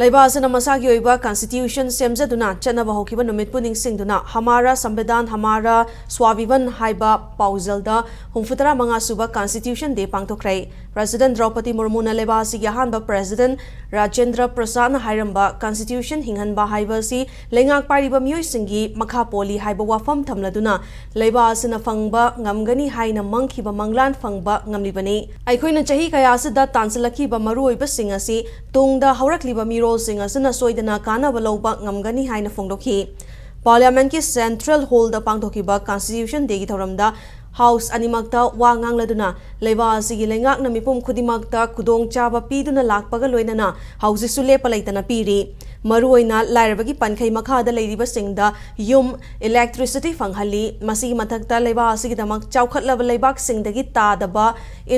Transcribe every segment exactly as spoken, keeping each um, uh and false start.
ꯂꯩꯕꯥꯛ ꯑꯁꯤꯅ ꯃꯁꯥꯒꯤ ꯑꯣꯏꯕ constitution ꯁꯦꯝꯖꯗꯨꯅ ꯆꯠꯅꯕ ꯍꯧꯈꯤꯕ ꯅꯨꯃꯤꯠꯄꯨ ꯅꯤꯡꯁꯤꯡꯗꯨꯅ ꯍꯃꯥꯔꯥ ꯁꯝꯕꯤꯙꯥꯟ ꯍꯃꯥꯔꯥ ꯁ꯭ꯋꯥꯚꯤꯃꯟ ꯍꯥꯏꯕ ꯄꯥꯎꯖꯦꯜꯗ ꯍꯨꯝꯐꯨꯇꯔꯥ ꯃꯉꯥ ꯁꯨꯕ constitution day ꯄꯥꯡꯊꯣꯛꯈ꯭ꯔꯦ꯫ President ꯗ꯭ꯔꯧꯄꯗꯤ ꯃꯨꯔꯃꯨꯅ ꯂꯩꯕꯥꯛ ꯑꯁꯤꯒꯤ ꯑꯍꯥꯟꯕ President ꯔꯥꯖꯦꯟꯗ꯭ꯔ ꯄ꯭ꯔꯁꯥꯗꯅ ꯍꯥꯏꯔꯝꯕ constitution ꯍꯤꯡꯍꯟꯕ ꯍꯥꯏꯕ ꯑꯁꯤ ꯂꯩꯉꯥꯛ ꯄꯥꯏꯔꯤꯕ ꯃꯤꯑꯣꯏꯁꯤꯡꯒꯤ ꯃꯈꯥ ꯄꯣꯜꯂꯤ ꯍꯥꯏꯕ ꯋꯥꯐꯝ ꯊꯝꯂꯗꯨꯅ ꯂꯩꯕꯥꯛ ꯑꯁꯤꯅ ꯐꯪꯕ ꯉꯝꯒꯅꯤ ꯍꯥꯏꯅ ꯃꯪꯈꯤꯕ ꯃꯪꯂꯥꯟ ꯐꯪꯕ ꯉꯝꯂꯤꯕꯅꯤ꯫ ꯑꯩꯈꯣꯏꯅ ꯆꯍꯤ ꯀꯌꯥ ꯑꯁꯤꯗ ꯇꯥꯟꯁꯤꯜꯂꯛꯈꯤꯕ ꯃꯔꯨꯑꯣꯏꯕꯁꯤꯡ ꯑꯁꯤ ꯇꯨꯡꯗ ꯍꯧꯔꯛꯂꯤꯕ ꯃꯤꯔꯣꯜꯁꯤꯡ ꯑꯁꯤꯅ ꯁꯣꯏꯗꯅ ꯀꯥꯟꯅꯕ ꯂꯧꯕ ꯉꯝꯒꯅꯤ ꯍꯥꯏꯅ ꯐꯣꯡꯗꯣꯛꯈꯤ꯫ Parliament ꯀꯤ Central Hall ꯗ ꯄꯥꯡꯊꯣꯛꯈꯤꯕ Constitution Day ꯒꯤ ꯊꯧꯔꯝꯗ House ꯑꯅꯤꯃꯛꯇ ꯋꯥ ꯉꯥꯡꯂꯗꯨꯅ ꯂꯩꯕꯥꯛ ꯑꯁꯤꯒꯤ ꯂꯩꯉꯥꯛꯅ ꯃꯤꯄꯨꯝ ꯈꯨꯗꯤꯡꯃꯛꯇ ꯈꯨꯗꯣꯡꯆꯥꯕ ꯄꯤꯗꯨꯅ ꯂꯥꯛꯄꯒ ꯂꯣꯏꯅꯅ ꯍꯧꯖꯤꯛꯁꯨ ꯂꯦꯞꯄ ꯂꯩꯇꯅ ꯄꯤꯔꯤ꯫ ꯃꯔꯨꯑꯣꯏꯅ ꯂꯥꯏꯔꯕꯒꯤ ꯄꯟꯈꯩ ꯃꯈꯥꯗ ꯂꯩꯔꯤꯕꯁꯤꯡꯗ ꯌꯨꯝ, electricity ꯐꯪꯍꯜꯂꯤ꯫ ꯃꯁꯤꯒꯤ ꯃꯊꯛꯇ ꯂꯩꯕꯥꯛ ꯑꯁꯤꯒꯤꯗꯃꯛ ꯆꯥꯎꯈꯠꯂꯕ ꯂꯩꯕꯥꯛꯁꯤꯡꯗꯒꯤ ꯇꯥꯗꯕ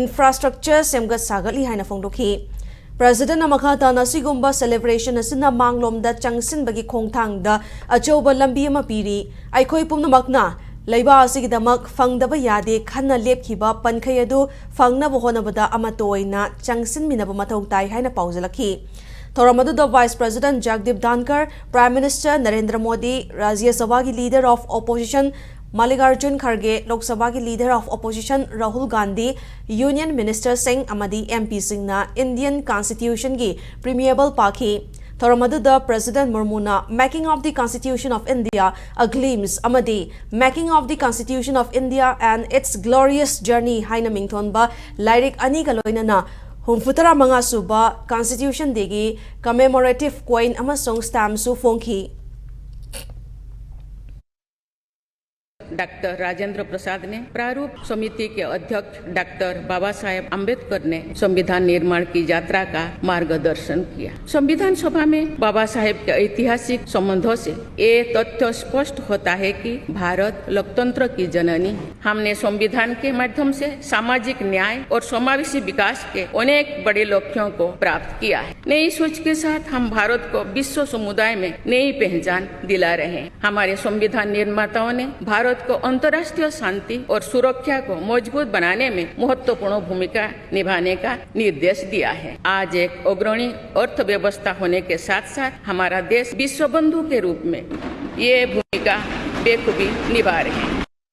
infrastructure ꯁꯦꯝꯒꯠ ꯁꯥꯒꯠꯂꯤ ꯍꯥꯏꯅ ꯐꯣꯡꯗꯣꯛꯈꯤ꯫ President ꯅ ꯃꯈꯥ ꯇꯥꯅ ꯑꯁꯤꯒꯨꯝꯕ celebration ꯑꯁꯤꯅ ꯃꯥꯡꯂꯣꯝꯗ ꯆꯪꯁꯤꯟꯕꯒꯤ ꯈꯣꯡꯊꯥꯡꯗ ꯑꯆꯧꯕ ꯂꯝꯕꯤ ꯑꯃ ꯄꯤꯔꯤ꯫ ꯑꯩꯈꯣꯏ ꯄꯨꯝꯅꯃꯛꯅ ꯂꯩꯕꯥꯛ ꯑꯁꯤꯒꯤꯗꯃꯛ ꯐꯪꯗꯕ ꯌꯥꯗꯦ ꯈꯟꯅ ꯂꯦꯞꯈꯤꯕ ꯄꯟꯈꯩ ꯑꯗꯨ ꯐꯪꯅꯕ ꯍꯣꯠꯅꯕꯗ ꯑꯃꯠꯇ ꯑꯣꯏꯅ ꯆꯪꯁꯤꯟꯃꯤꯟꯅꯕ ꯃꯊꯧ ꯇꯥꯏ ꯍꯥꯏꯅ ꯄꯥꯎꯖꯦꯜꯂꯛꯈꯤ꯫ ꯊꯧꯔꯝ ꯑꯗꯨꯗ Vice President ꯖꯒꯗꯤꯞ ꯙꯥꯟꯀꯔ, Prime Minister Narendra Modi, ꯔꯥꯖ꯭ꯌ ꯁꯚꯥꯒꯤ Leader of Opposition ꯃꯜꯂꯤꯀꯥꯔꯖꯨꯟ ꯈꯔꯒꯦ, ꯂꯣꯛ ꯁꯚꯥꯒꯤ Leader of Opposition Rahul Gandhi, Union Minister ꯁꯤꯡ ꯑꯃꯗꯤ M P ꯁꯤꯡꯅ Indian Constitution ꯒꯤ preamble ꯄꯥꯈꯤ꯫ ꯊꯧꯔꯝ ꯑꯗꯨꯗ President ꯃꯨꯔꯃꯨꯅ Making of the Constitution of India, A Glimpse ꯑꯃꯗꯤ Making of the Constitution of India and Its Glorious Journey ꯍꯥꯏꯅ ꯃꯤꯡꯊꯣꯟꯕ ꯂꯥꯏꯔꯤꯛ ꯑꯅꯤꯒ ꯂꯣꯏꯅꯅ ꯍꯨꯝꯐꯨꯇꯔꯥ ꯃꯉꯥ ꯁꯨꯕ Constitution Day ꯒꯤ commemorative coin ꯑꯃꯁꯨꯡ stamp ꯁꯨ ꯐꯣꯡꯈꯤ꯫ डॉक्टर राजेंद्र प्रसाद ने प्रारूप समिति के अध्यक्ष डॉक्टर बाबा साहेब अम्बेडकर ने संविधान निर्माण की यात्रा का मार्गदर्शन किया। संविधान सभा में बाबा साहेब के ऐतिहासिक संबंधों से ये तथ्य स्पष्ट होता है कि भारत लोकतंत्र की जननी है। हमने संविधान के माध्यम से सामाजिक न्याय और समावेशी विकास के अनेक बड़े लक्ष्यों को प्राप्त किया है। नई सोच के साथ हम भारत को विश्व समुदाय में नई पहचान दिला रहे हैं। हमारे संविधान निर्माताओं ने भारत को अंतर्राष्ट्रीय शांति और सुरक्षा को मजबूत बनाने में महत्वपूर्ण भूमिका निभाने का निर्देश दिया है। आज एक अग्रणी अर्थव्यवस्था होने के साथ साथ हमारा देश विश्व बंधु के रूप में ये भूमिका बेखूबी निभा रहे हैं।